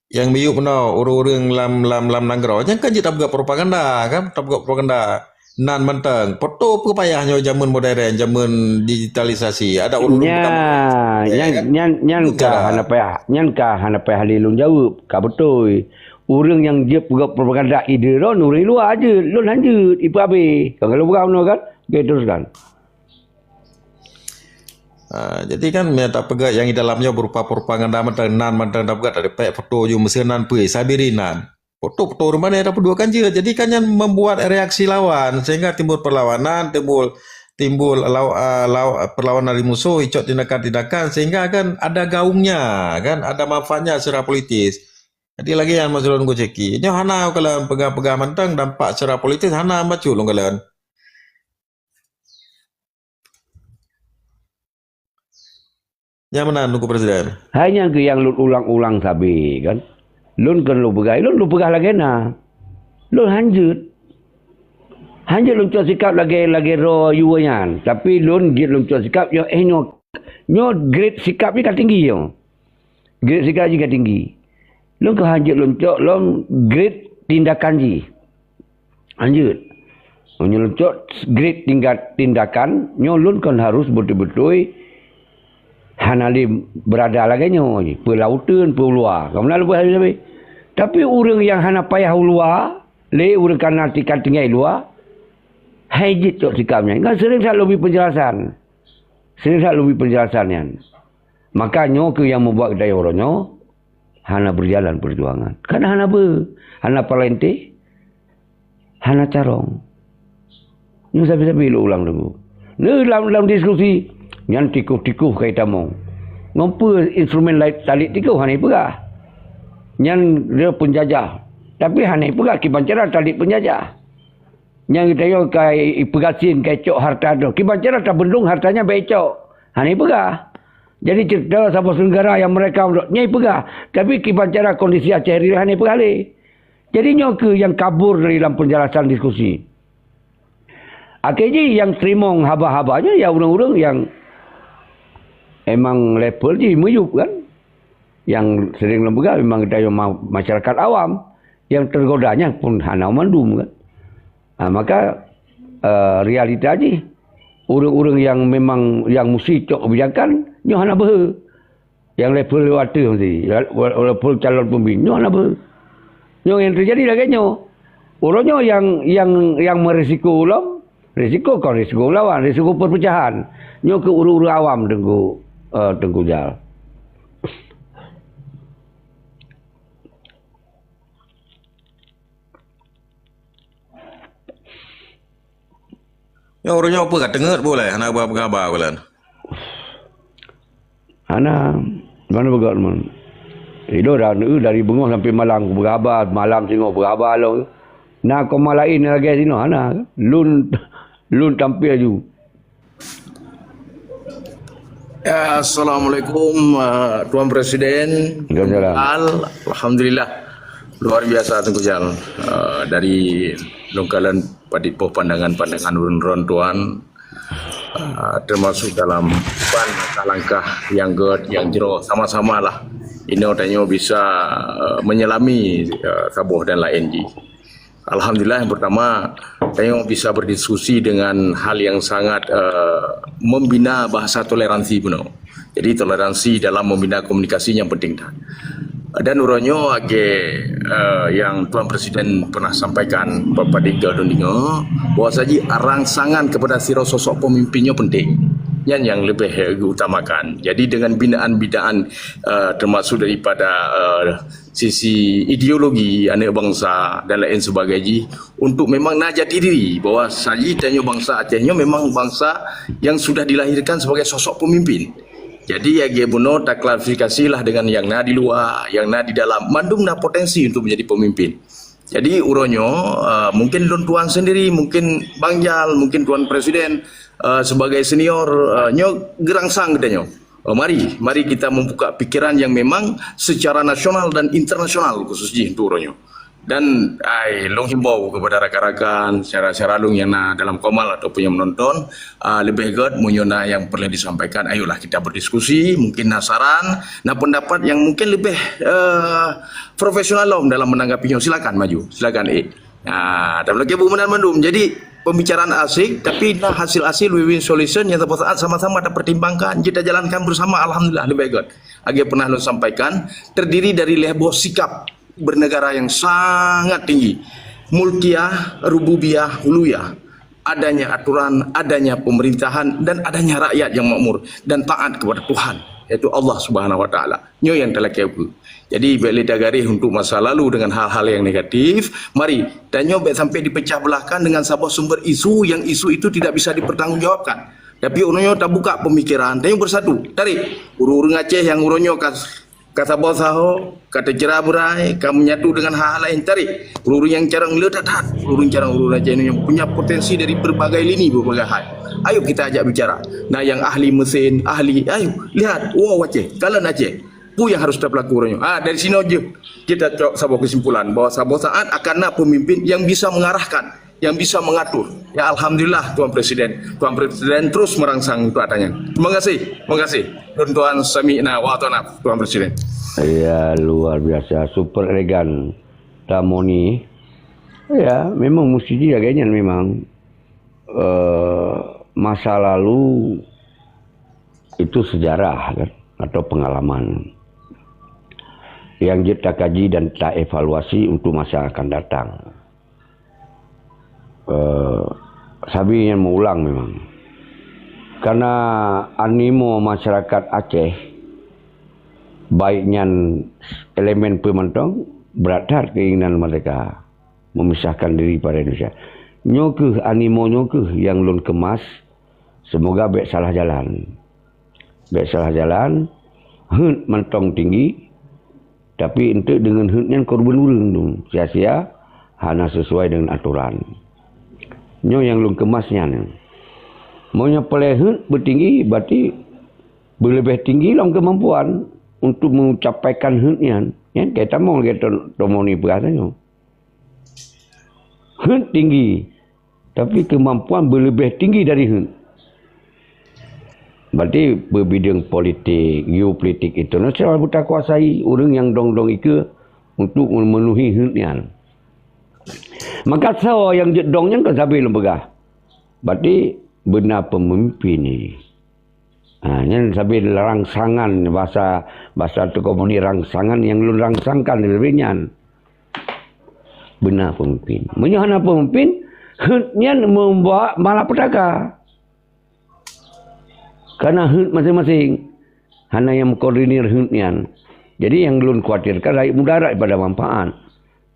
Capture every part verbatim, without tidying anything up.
Nyang miyueb meunoe ureuëng-ureuëng lam, lam, lam nanggroe, nyan kan jeuet tapeugah propaganda, kan? Tapeugah propaganda. Nan mantong, peue payah nyoe jameun modern, jameun digitalisasi. Ada ureuëng-ureuëng Nya, bukan, nyan, kan? Nyan, nyan Itu ka cara. Hana payah, nyan ka hana payah lé lôn jaweueb, ka beutôi. Ureuëng nyang jeuet peugah propaganda ideh droen ureuëng luwa jeuet, lôn han jeuet, ipeuhabéh. Kan kalau bukan meunoe kan? Oke, teruskan. Ha, jadi kan, meunyoe tapeugah nyang di dalam nyoe berupa propaganda mantong, nan mantong tapeugah, tadi pek foto ju meuseue nan peue, sabiri nan. Foto-foto ureuëng bangai tapeuduek kan jeuet. Jadi kan nyan membuat reaksi lawan, sehingga timbul perlawanan, timbul, timbul law-, ah, law-, perlawanan dari musuh, icok tindakan-tindakan, sehingga kan ada gaungnya, kan, ada manfaatnya secara politis. Jadi lagée nyan Mas Ron Goceki. Nyoe hana kalau peugah-peugah mantong dampak secara politis hana bacut lôn kalon. Nyang meunan, Teungku Presiden. Hai nyang keuh nyang lôn ulang-ulang sabe kan. Lôn kon lôn peugah, lôn, lôn peugah lagée na. Lôn han jeuet. Han jeuet lôn cok sikap lagée, lagée droe yue nyan. Tapi lôn jeuet lôn cok sikap nyoe, eh, nyoe. Nyoe grade sikap jih ka tinggi nyoe. Grade sikap jih ka tinggi. Lôn keuh han jeuet lôn cok lom grade tindakan jih. Han jeuet. Meunyoe lôn cok grade tingkat tindakan, nyoe lôn kon harus beutôi-beutôi hana lé beurada lagée nyoe, peulauteuen, peuluwa. Ka meunan lôn peugah sabe-sabe. Tapi ureuëng nyang hana payah uluwa, lé ureuëng kana tingkat tinggai luwa, hai jeuet cok sikap nyan. Kan sering that lôn bri penjelasan. Sering that lôn bri penjelasan nyan. Maka nyoe keuh nyang membuat geutanyoe uroe nyoe hana berjalan perjuangan. Kan hana beu, hana parlente, hana carong. Nyoe sabe-sabe lôn ulang dulu. Nyoe lam, lam diskusi, nyan tikoh-tikoh ka itamong. Ngon peue instrumen laén talek tikoh hana ipeugah. Nyan dia penjajah. Tapi hana ipeugah kiban cara talek penjajah. Nyang geutanyoe ka ipeugasien, ka icok hareuta droe. Kiban cara tabeundong hareuta nyan bèk icok. Hana ipeugah. Jadi cerita saboh neugara nyang mereka nyan ipeugah. Tapi kiban cara kondisi Aceh Raya hana ipeugah lé. Jadi nyoe keuh nyang kabur dari lam penjelasan diskusi. Akhé jih nyang teurimong haba-haba nyan ya ureuëng-ureuëng nyang emang level jih miyueb kan. Nyang sering lôn peugah memang geutanyoe ma-, masyarakat awam. Nyang teugoda nyan pun hana mandum kan. Ha, maka, eh, realita jih, ureuëng-ureuëng nyang memang nyang musti cok kebijakan, nyoe hana beuhe. Nyang level ateueh mesti, wa-, walaupun calon pemimpin, nyoe hana beuhe. Nyoe nyang teujadi lagée nyoe. Uroe nyoe nyang, nyang, nyang merisiko lom, risiko kon risiko lawan, risiko perpecahan. Nyoe keu ureuëng-ureuëng awam Teungku, eh, Teungku Jal. Nyoe ureuëng nyoe peue ka teungeut boleh hana peugah-peugah haba ulôn. Hana, mana peugah teuma. Ido dah, dari beungoh sampai malam peugah haba, malam singoh peugah haba lom. Na koma laén lagée sinoe hana. Lôn, lôn tampil aju. Ya, assalamualaikum, uh, Tuan Presiden. Waalaikumsalam. Al-, Alhamdulillah. Luar biasa Teungku Jal. Uh, dari lôn kalon padit boh pandangan-pandangan ureuëng droen Tuan, uh, termasuk dalam pan langkah-langkah nyang gét, nyang jroh, sama-samalah. Inoe tanyoe bisa, uh, menyelami, uh, saboh dan laén jih. Alhamdulillah, yang pertama, tanyoe bisa berdiskusi dengan hal yang sangat, eh, membina bahasa toleransi bunoe. Jadi, toleransi dalam membina komunikasi yang penting dah. Dan uroe nyoe lagée, eh, yang Tuan Presiden pernah sampaikan, Bapak Diga Dundingo, bahwa saji rangsangan kepada sidroe sosok pemimpin nyoe penting. Nyan yang lebih, eh, diutamakan. Jadi, dengan binaan-binaan, eh, termasuk daripada, eh, sisi ideologi aneuk bangsa dan lain sebagainya jih, untuk memang na jati diri bahwa saji tanyoe bangsa Aceh nyoe memang bangsa yang sudah dilahirkan sebagai sosok pemimpin. Jadi, lagée bunoe taklarifikasilah dengan yang na di luwa, yang na di dalam, mandum na potensi untuk menjadi pemimpin. Jadi, uroe nyoe, eh, mungkin lôn tuan sendiri, mungkin Bang Jal, mungkin Tuan Presiden, eh, sebagai senior, eh, nyoe geurangsang geutanyoe. Eh, mari, mari kita membuka pikiran yang memang secara nasional dan internasional khusus jih untuk uroe nyoe. Dan ai lôn himbau kepada rakan-rakan syedara-syedara lôn nyang na dalam komal ataupun nyang menonton, ah, leubeh gét meunyoe na nyang peureulée disampaikan, ayolah kita berdiskusi, mungkin na saran, na pendapat nyang mungkin leubeh, eh, profesional lom dalam menanggapi nyoe, silakan maju, silakan, eh. Ah, dan lagée bu meunan mandum. Jadi pembicaraan asik, tapi na hasil-hasil win-win solution nyang saboh saat sama-sama tapertimbangkan, jeuet tajalankan bersama, alhamdulillah leubeh gét. Lagée pernah lôn sampaikan, terdiri dari lhée boh sikap bernegara yang sangat tinggi. Mulkiyah, rububiyah, uluhiyah. Adanya aturan, adanya pemerintahan, dan adanya rakyat yang makmur dan taat kepada Tuhan, yaitu Allah Subhanahu Wa Taala. Nyoe nyang talakée ukeue. Jadi, bék lé tagaréh untuk masa lalu dengan hal-hal yang negatif. Mari, dan nyoe bék sampai dipecah belahkan dengan saboh sumber isu yang isu itu tidak bisa dipertanggungjawabkan. Tapi uroe nyoe tabuka pemikiran, tanyoe bersatu. Tarék, ureuëng-ureuëng Aceh nyang uroe nyoe ka ka saboh saho, ka teucera beurai, ka menyatu dengan hal-hal laén. Tarék, ureuëng-ureuëng nyang carông le that-that, ureuëng-ureuëng carông ureuëng Aceh nyoe punya potensi dari berbagai lini, berbagai hal. Ayo kita ajak bicara. Na nyang ahli mesin, ahli, ayo, lihat, wow, Aceh, kalon Aceh. Peue nyang harus tapeulaku uroe nyoe? Ah, dari sinoe jeuet kita cok saboh kesimpulan bahwa saboh saat akan na pemimpin yang bisa mengarahkan, yang bisa mengatur. Ya, alhamdulillah, Tuan Presiden. Tuan Presiden terus merangsang untuk atanyan. Terima kasih. Terima kasih. Dan Tuan sami'na wa ata'na, Tuan Presiden. Ya, luar biasa. Super elegan. Tamoni. Ya, memang mesti lagée nyan memang. Eh, masa lalu itu sejarah kan, atau pengalaman yang jeuet takaji dan taevaluasi untuk masa akan datang. Eh, sabe nyan meuulang memang. Karena animo masyarakat Aceh, baik nyan elemen peue mantong, brat that keinginan mereka memisahkan diri pada Indonesia. Nyoe kheueh animo nyoe kheueh nyang lôn kemas, semoga bék salah jalan. Bék salah jalan, heuet mantong tinggi, tapi eunteuk deungon heuet nyan korban ureuëng tu, sia-sia, hana sesuai dengan aturan. Nyoe nyang lôn kemas nyan. Meunyoe peureulée heuet beutinggi, berarti beuleubeh tinggi lom keumampuan untuk meucapaikan heuet nyan. Nyan ka tamong lagée Tuan Moni peugah tanyoe. Heuet tinggi, tapi keumampuan beuleubeh tinggi dari heuet. Berarti beubideung politik, geopolitik itu, nah, selalu takuasai ureuëng nyang dong-dong ikeue untuk memenuhi heuet nyan. Maka soe nyang jeuet dong nyan kan sabe lôn peugah. Berarti beuna pemimpin ni. Ha, nyan sabe rangsangan, bahasa, bahasa teuka meunan, rangsangan nyang lôn rangsangkan sabe nyan. Beuna pemimpin. Meunyoe hana pemimpin, heuet nyan membawa malapetaka. Karena heuet maséng-maséng. Hana nyang meukoordinir heuet nyan. Jadi nyang lôn khawatirkan rakyat mudarat daripada manfaat.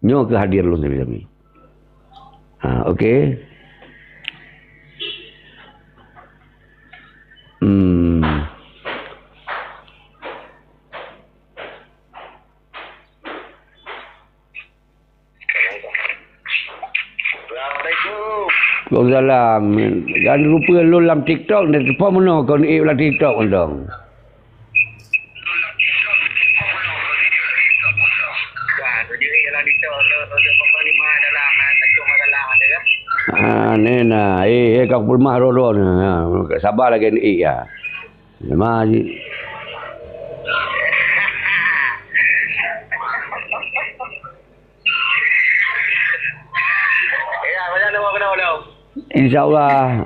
Nyoe keuh hadir lôn sabe-sabe. Ha, okey. Hmm. Assalamualaikum. Waalaikumsalam. Kan rupa lôn lam TikTok, dan teupeu meunoe kon ék lam TikTok mantong. Ah, nena, eh, eh, ka peuleumah droe-droe ni. Ha, sabar lagée ni, eh, ya. Lemah jih. Insya Allah,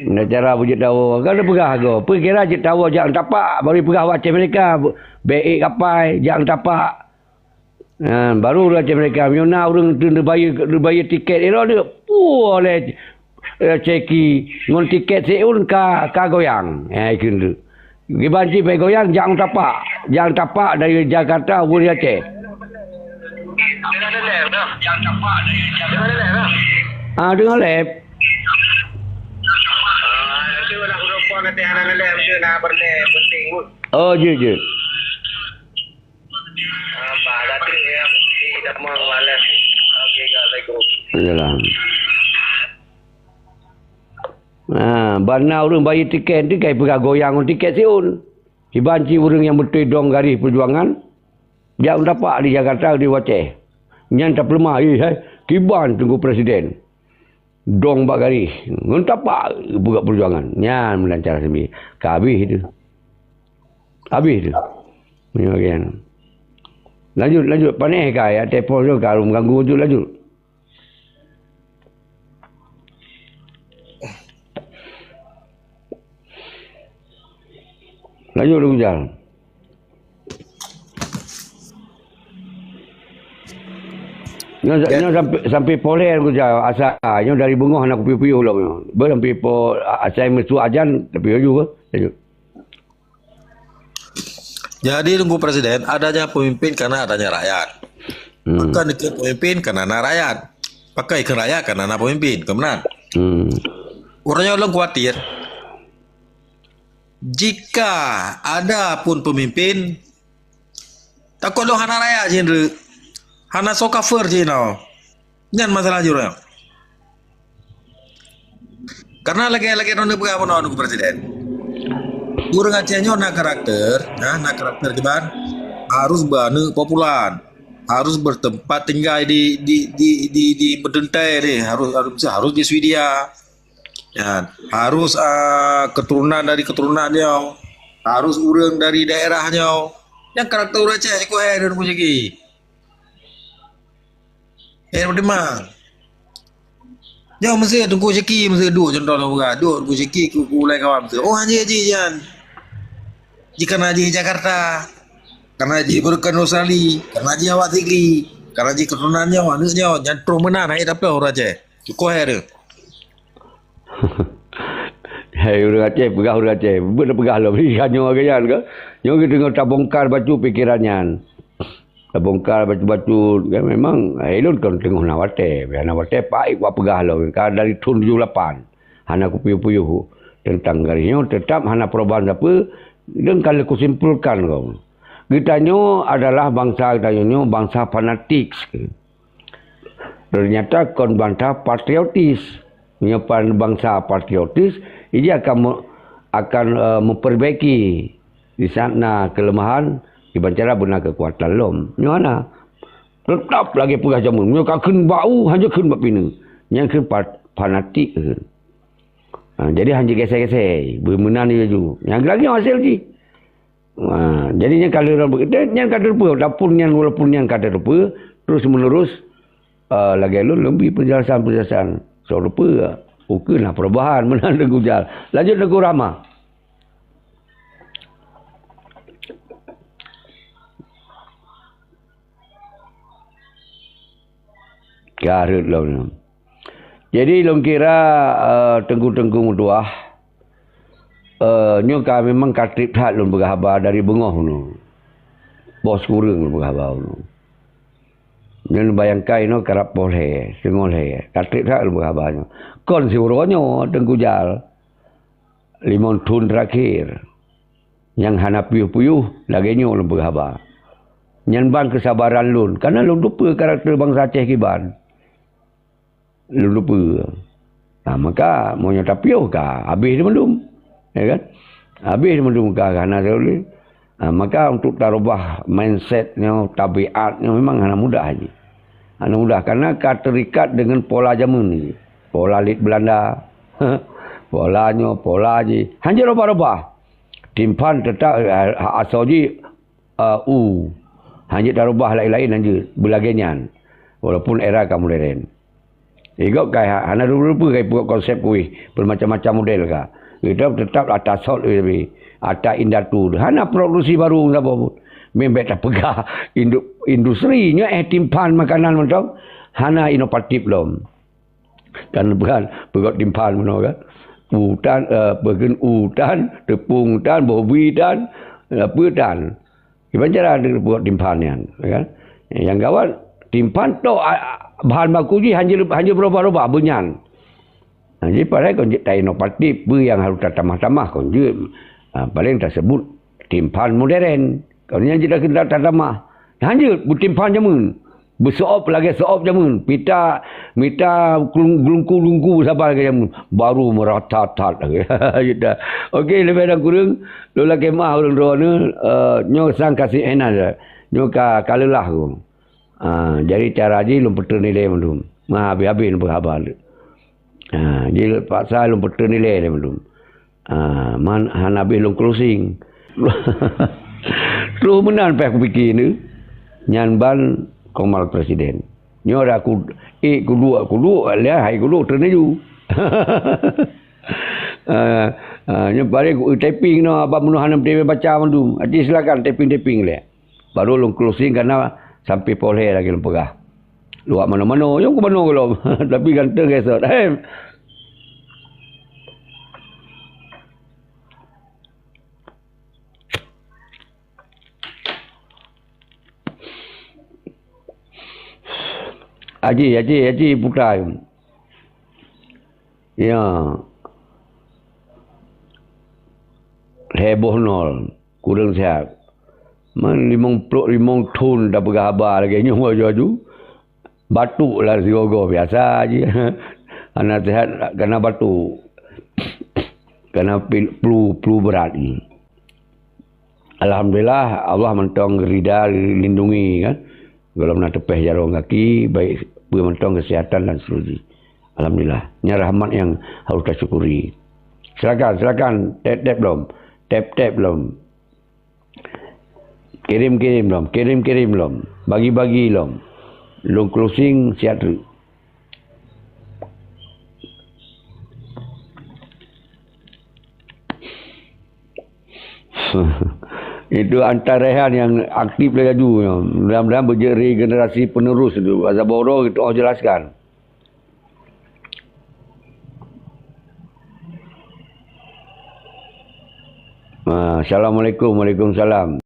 na cara beujeuet tawoe. Kan peugah go, peue kira jeuet tawoe jak tapak, bari peugah bak Aceh Merdeka, bék ék kapai, jak tapak. Ha, baru Aceh Merdeka, meunyoe na ureuëng teun neubayeue, neubayeue tiket, ira deuk, puih lé, eh, ceki ngon tiket siôn ka, ka goyang. Eh, kheun deuk. Kiban cit bék goyang, jak tapak. Jak tapak dari Jakarta ubak Aceh. Ah, deungoe lé. Oh, jeuet, jeuet. Yalah. Ha, ban na ureuëng bayeue tiket, tiket peugah goyang ngon tiket siôn. Kiban cit ureuëng nyang beutôi dong garéh peujuangan, jak tapak di Jakarta di Aceh. Nyan tapeuleumah, eh, hai, kiban Teungku Presiden. Dong bak garéh. Ngon tapak peugah peujuangan. Nyan meunan cara seubi. Ka habéh tu. Habéh tu. Nyan bagian. Lanjut, lanjut. Panéh ka, ya, telepon tu ka mengganggu tu, lanjut. Lanjut, Teungku Jal. Nyoe, nyoe sampai, sampai poleh, Teungku Jal. Asa, nyoe dari beungoh hana kupiôh-piôh lom nyoe. Beu sampai po, asai meusu ajan, tapi laju ke? Lanjut. Jadi, Teungku Presiden, adanya pemimpin karena adanya rakyat. Hmm. Pakon ikheun pemimpin karena na rakyat. Pakon ikheun rakyat karena na pemimpin. Kon meunan? Hmm. Uroe nyoe lôn khawatir, jika ada pun pemimpin, takot lôn hana rakyat jih, Ndreuk. Hana soe kafir jih nyoe. Nyan masalah jih uroe nyoe. Karena lagèe-lagèe droeneuh peugah bunoe, Teungku Presiden. Ureueng Aceh nyoe na karakter, na, na karakter kiban, harus beuaneuk popular, harus bertempat tinggai di, di, di, di, di Meudeuntèe deh, harus, harus, harus di Swedia. Ya, harus, ah, keturunan dari keturunan nyoe, harus ureueng dari daerah nyoe. Nyan karakter ureueng Aceh, iko hai Teungku Syeki. Eh, Teungku Timang. Nyoe meuseu Teungku Syeki, meuseu duek contoh lôn peugah. Duek Teungku Syeki ku, ku ulèe kawan meuseu. Oh, hana jih nyan. Jih kana jih Jakarta. Kana jih Burkan Australia. Kana jih awak Sigli. Kana jih keturunan nyoe, aneuk nyoe. Nyan troh meunan, hai tapi ureueng Aceh. Cukup hai tu. Hai ureueng Aceh, peugah ureueng Aceh. Beuet peugah lom. Ih, nyoe lagèe nyan ke? Nyoe geutanyoe tabongkar bacut pikeran nyan. Tabongkar bacut-bacut, kan memang, eh, ulôn kon teungoh na watèe. Bila na watèe, paih kupeugah lom. Ka dari thôn tujoh lapan. Hana kupiôh-piôh teuntang garéh nyoe, teutap hana perubahan sapeue, dan ka lôn kusimpulkan lom. Geutanyoe adalah bansa geutanyoe nyoe bansa fanatik. Ternyata kon bansa patriotis. Meunyoe pan bansa patriotis, ija akan me-, akan, eh, memperbaiki di saat na kelemahan, kiban cara beuna kekuatan lom. Nyoe hana. Tetap lagèe peugah jameun. Meunyoe ka kheun bak u, hanjeuet kheun bak pineue. Nyan kheun pat-, fanatik kheun. Ha, jadi hanjeuet gesé-gesé. Beumeunan laju. Nyan lagèe nyoe hasé jih. Ha, jadi nyan ka lheueh rhot beukeuh, nyan ka teupeu, walaupun nyan, walaupun nyan ka teupeu, terus menerus, eh, lagèe lôn, lôn bri penjelasan-penjelasan. Soe teupeu, ukeue na perubahan, meunan Teungku Jal. Lanjut Teungku Rahma. Ka rhot lom. Jadi lôn kira, eh, teungku-teungku meutuah, eh, nyoe ka memang ka trép that lôn peugah haba dari beungoh nyoe. Poh sikureueng lôn peugah haba nyoe. Nyoe bayangkan nyoe karab poh lhèe, singoh lhèe. Ka trép that lôn peugah haba nyoe. Kon siuroe nyoe Teungku Jal. Limong thôn terakhir. Nyang hana piôh-piôh lagèe nyoe lôn peugah haba. Nyan ban keusabaran lôn, kareuna lôn teupeue karakter bansa Aceh kiban. Lôn teupeue. Ha, maka, meunyoe tapiôh ka, habéh dimandum. Ya kan? Habéh dimandum ka, hana teulé. Ha, maka untuk tarubah mindset nyoe, tabiat nyoe memang hana mudah jih. Hana mudah, kareuna ka terikat dengan pola jameun jih. Pola lét Belanda. Pola nyoe, pola jih. Hanjeuet rubah-rubah. Timphan teutap, eh, asoe jih, eh, u. Hanjeuet tarubah laén-laén hanjeuet. Beulagèe nyan. Walaupun era ka modern. Igob kai ha-, hana rupa-rupa kai peugot konsep kueh. Bermacam-macam model ka. Geutanyoe teutap ata sot, eh, tapi ata indatu. Hana produksi baru saboh pun. Meunan bèk tapeugah indu-, industri. Nyoe eh timphan makanan mantong. Hana inovatif lom. Kan bukan peugot timphan meunoe kan. U tan, eh, peugén u tan, teupông tan, bobi tan, eh, peue tan. Kiban cara peugot timphan nyan, ya kan. Nyang gawat, timphan toh, a, a, bahan baku jih hanjeuet, hanjeuet beurubah-rubah beunyan. Nah, jadi padahai kon jeuet ta inovatif, peue nyang harôh tatamah-tamah kon jeuet. Ah, paléng taseubut timphan modern. Kon nyan jeuet tatamah. Hanjeuet beutimphan jameun. Beuseuôb lagèe seuôb jameun, mita, mita glungku-glungku saban lagèe jameun, baru meurata-tat lagèe. Okey, leubeh dan kureueng, lôn lakèe meu'ah ureueng droeneuh, eh, nyoe sang ka siek hana, nyoe ka, ka leulah ku. Ah, jadi cara jih lôn peutrön ilèe mandum. Meuhabéh-habéh lôn peuhaba lé. Ah, jadi paksa lôn peutrön ilèe lé mandum. Ah, man hana habéh lôn closing. Troh meunan pih kupike nyoe. Nyan ban komal presiden. Nyoe dah ku, ék kuduek, kuduek, lheuh hai kuduek treun laju. Ah, ah, nyoe paléng ku typing nyoe, abang meunyoe hana meuteumé baca mandum. Aci silakan typing-typing lé. Baru lôn closing kana sampai polhé lagèe lôn peugah. Luwat mano-mano, nyang ku mano gohlom. Tapi ganteng gesot. Hem. Aji, aji, aji putra. Ya. Heboh nol. Kureueng sihat. Man limong ploh limong thon tapeugah haba lagèe nyoe aju-aju. Batuk lah sigoe-goe biasa jih. Hana sihat kana batuk. Kana pil-, flu, flu berat ni. Alhamdulillah, Allah mantong rida lindungi kan. Gohlom na teupeh jaroe gaki, baik peue mantong kesehatan dan seterusnya. Alhamdulillah. Nyan rahmat nyang harus tasyukuri. Silakan, silakan. Tap-tap lom. Tap-tap lom. Kirim-kirim lom. Kirim-kirim lom. Bagi-bagi lom. Lôn closing siat treuk. Itu Antar Raihan yang aktif laju. Mudah-mudahan beujeuet regenerasi penerus itu. Asa boro gitu, oh jelaskan. Ah, Assalamualaikum. Waalaikumsalam.